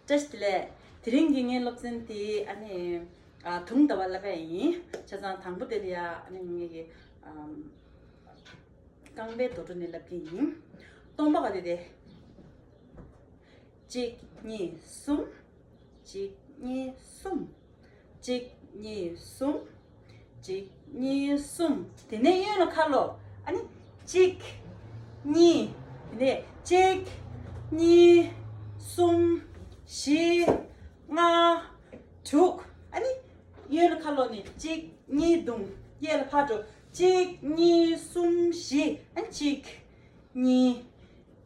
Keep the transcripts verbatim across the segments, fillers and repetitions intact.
བཀྲ་ཤིས་བདེ་ལེགས། དེ་རིང་གི་ངའི་སློབ་ཚན་དེ་ཨ་ནི་ཨ་དུང་ཟླ་བ་བསླབ་པ་ཡིན། བྱས་ཙང་དང་པོ་དེ་ལ་ཡ་ཨ་ནི་ངེད་ཀྱི་ཨམ་རྐང་པའི་རྡོ་གྲུབ་ནས་བསླབ་ཀྱི་ཡིན། སྟོང་པ་ག་དེ་དེ། གཅིག་གཉིས་གསུམ། གཅིག་གཉིས་གསུམ། གཅིག་གཉིས་གསུམ། གཅིག་གཉིས་གསུམ། དེ་ནས་གཡོན་ལ་ཁ་ལོ། ཨ་ནི་གཅིག་གཉིས། དེ་ནས་གཅིག་གཉིས། གསུམ། བཞི། ལྔ། དྲུག་ཨ་ནི་གཡོན་ལ་ཁ་ལོ་ནས་གཅིག་གཉིས་བརྡུང་། གཡས་ལ་ཕར་འགྲོ། གཅིག་གཉིས། གསུམ། བཞི། ཨ་ནི་གཅིག་གཉིས།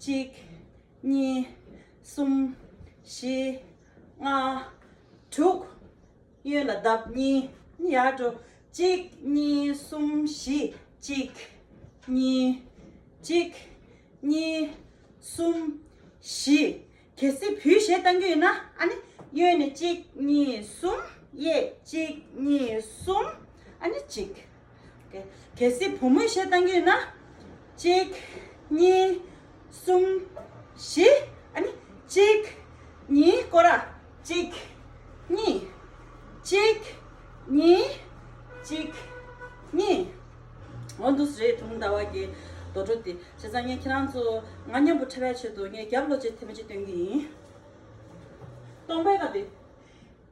གཅིག་གཉིས། གསུམ། བཞི། ལྔ། དྲུག་གཡོན་ལ་ལྡབ་གཉིས། ཡར་འགྲོ། གཅིག་གཉིས། གསུམ། བཞི། གཅིག་གཉིས། གཅིག་གཉིས། གསུམ། བཞི། གལ་སྲིད་བུ་གཞས་བཏང་གི་ཡོད་ན་ཨ་ནི་གཡོན་ནས་གཅིག་གཉིས་གསུམ། གཡས་གཅིག་གཉིས་གསུམ། ཨ་ནི་གཅིག་གལ་སྲིད་བུ་མོའི་གཞས་བཏང་གི་ཡོད་ན། གཅིག་གཉིས། གསུམ། བཞི། ཨ་ནི་གཅིག་གཉིས། སྐོར་ར། གཅིག་གཉིས། གཅིག་གཉིས། གཅིག་གཉིས། འོ་འདུག་སེ་རེད། དུང་ཟླ་བ་གི་རྡོ་གྲུབ་དེ། བྱས་ཙང་ངས་ཁྱེད་རང་ཚོ་ང་མཉམ་པོ་འཁྲབ་པའི་ཆེད་དུ་ངས་རྒྱབ་ལོགས་ཅིག་ཐེངས་མ་གཅིག་སྟོན་གྱི་ཡིན། སྟོང་པའི་ཁ་དེ།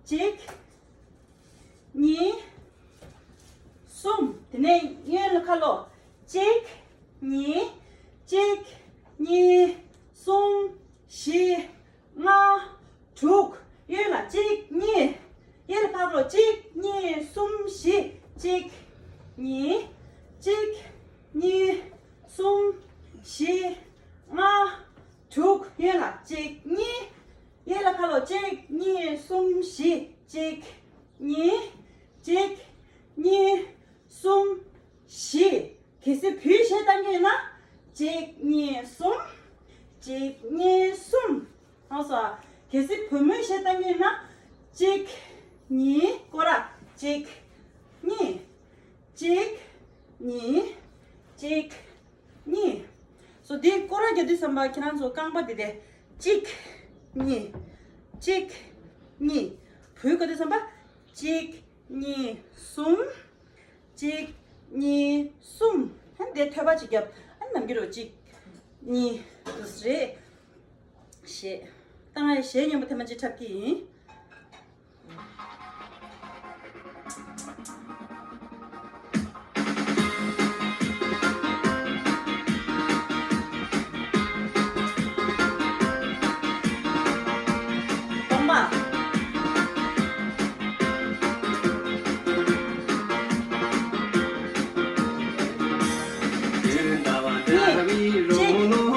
གཅིག་གཉིས། གསུམ། དེ་ནས་གཡོན་ལ་ཁ་ལོ། གཅིག་གཉིས། གཅིག་གཉིས། གསུམ། བཞི། ལྔ། དྲུག་གཡོན་ལ་གཅིག་གཉིས། གཡས་ལ་ཕར་ལོ། གཅིག་གཉིས། གསུམ། བཞི། གཅིག་གཉིས། གཅིག་གཉིས། གསུམ། བཞི། ལྔ། དྲུག་གཡོན་ལ་གཅིག་གཉིས། གཡས་ལ་ཁ་ལོ། གཅིག་གཉིས། གསུམ། བཞི། གཅིག་གཉིས། གཅིག་གཉིས། གསུམ། བཞི། གལ་སྲིད་བུ་གཞས་བཏང་གི་ཡོད་ན། གཅིག་གཉིས། གསུམ། གཅིག་གཉིས། གསུམ། ཧང་སོ། གལ་སྲིད་བུ་མོའི་གཞས་བཏང་གི་ཡོད་ན། གཅིག་གཉིས། སྐོར་ར། གཅིག་གཉིས། གཅིག་གཉིས། གཅིག་གཉིས། སོ་དེ་སྐོར་ར་རྒྱག་དུས་ཙམ་པ་ཁྱེད་རང་ཚོ་རྐང་པ་དེ་དེ། གཅིག་གཉིས། གཅིག་གཉིས། བུ་ག་དུས་ཙམ་པ། གཅིག་གཉིས། གསུམ། གཅིག་གཉིས། གསུམ། ཨ་ནི་དེ་ཐོད་པ་གཅིག་བརྒྱབ། ཨ་ནི་ནམ་རྒྱུན་རོ། གཅིག་གཉིས། འདུག་སེ་རེད། གཞས། ད་ང་གཞས་སྙན་པོ་ཐེངས་མ་གཅིག་འཁྲབ་ཀྱི་ཡིན། གོང་མ། གཉིས། གཅིག་གཉིས།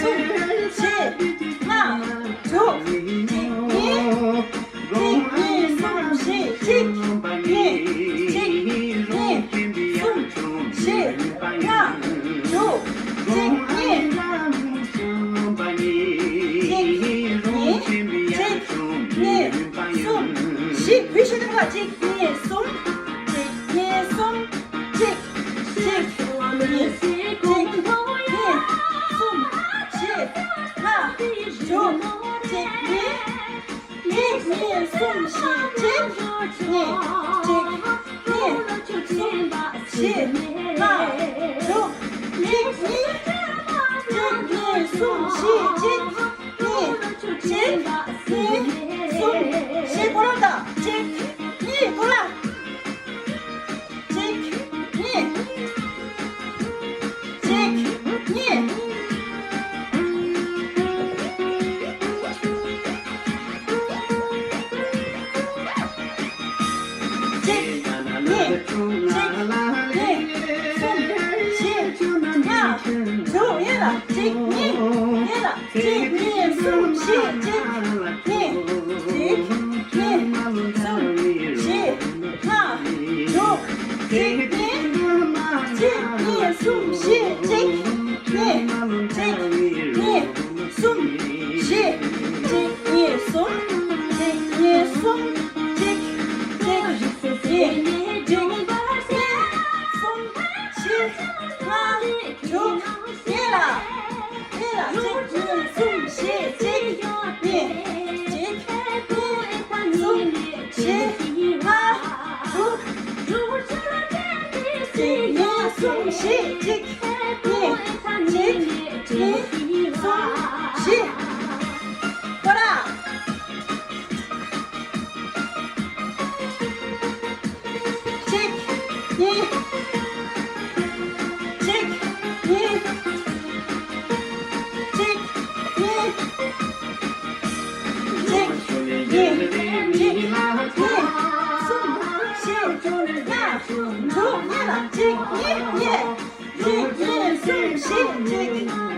གསུམ། བཞི། ལྔ། དྲུག་གཅིག་གཉིས། གཅིག་གཉིས། གསུམ། བཞི། གཅིག་གཉིས། གཅིག་གཉིས། གསུམ། བཞི། ལྔ། དྲུག་གཅིག་གཉིས། གཅིག་གཉིས། གཅིག་གཉིས། གསུམ། བཞི། བུ་གཞས་དེ་ལ། གཅིག་གཉིས། གསུམ། གཅིག་གཉིས། གསུམ། གཅིག་གཅིག་གཉིས། གཅིག་གཉིས། གསུམ། བཞི། ལྔ། དྲུག་གཅིག་གཉིས། གཅིག་གཉིས། གསུམ། བཞི། གཅིག་གཉིས། གཅིག་གཉིས། གསུམ། བཞི། ལྔ། དྲུག་གཅིག་གཉིས། གཅིག་གཉིས། གསུམ། བཞི། གཅིག་གཉིས། གཅིག་གཉིས། གསུམ། བཞི། སྐོར་ར་དང་། གཅིག་གཉིས། སྐོར་ར། གཅིག་གཉིས། གཅིག་གཉིས། གཅིག་གཉིས། གཅིག་གཉིས། གསུམ། བཞི། ལྔ། དྲུག་གཡས་ལ། གཅིག་གཉིས། གཡས་ལ། གཅིག་གཉིས། གསུམ། བཞི། གཅིག་གཉིས། གཅིག་གཉིས། གསུམ། བཞི། ལྔ། དྲུག་གཅིག་གཉིས། གཅིག་གཉིས། གསུམ། བཞི། གཅིག་གཉིས། གཅིག་གཉིས། གསུམ། བཞི། གཅིག་གཉིས། གསུམ། གཅིག་གཉིས། གསུམ། གཅིག་གཅིག་གཉིས། གཅིག་གཉིས། གསུམ། བཞི། ལྔ། དྲུག་གཡས་ལ། གཡས་ལ། གཅིག་གཉིས། གསུམ། བཞི། གཅིག་གཉིས། གཅིག་གཉིས་གཉིས། གཅིག་གཉིས་གསུམ་བཞི་གཅིག